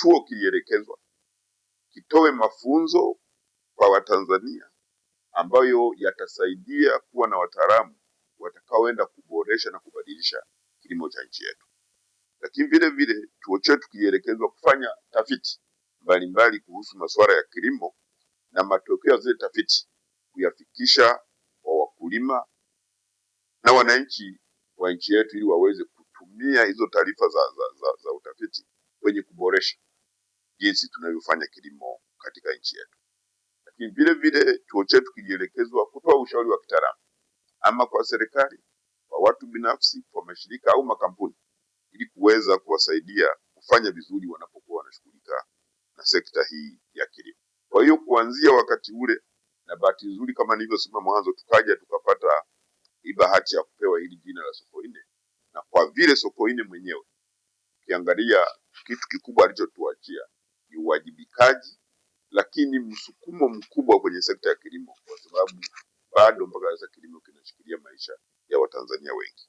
Chuo kilielekezwa kitoe mafunzo kwa Watanzania ambayo yatasaidia kuwa na wataalamu watakaoenda kuboresha na kubadilisha kilimo cha nchi yetu. Lakini vile vile chuo chetu kilielekezwa kufanya tafiti mbalimbali kuhusu masuala ya kilimo na matokeo ya zile tafiti kuyafikisha kwa wakulima na wananchi wa nchi yetu ili waweze kutumia hizo taarifa za utafiti kwenye kuboresha jinsi tunavyofanya kilimo katika nchi yetu. Lakini vile vile chuo chetu kilielekezwa kutoa ushauri wa kitaalamu ama kwa serikali, kwa watu binafsi, kwa mashirika au makampuni ili kuweza kuwasaidia kufanya vizuri wanapokuwa wanashughulika na sekta hii ya kilimo. Kwa hiyo kuanzia wakati ule, na bahati nzuri kama nilivyosema mwanzo, tukaja tukapata hii bahati ya kupewa hili jina la Sokoine, na kwa vile Sokoine mwenyewe ukiangalia kitu kikubwa alichotuachia ni uwajibikaji, lakini msukumo mkubwa kwenye sekta ya kilimo, kwa sababu bado mpaka sasa kilimo kinashikilia maisha ya Watanzania wengi.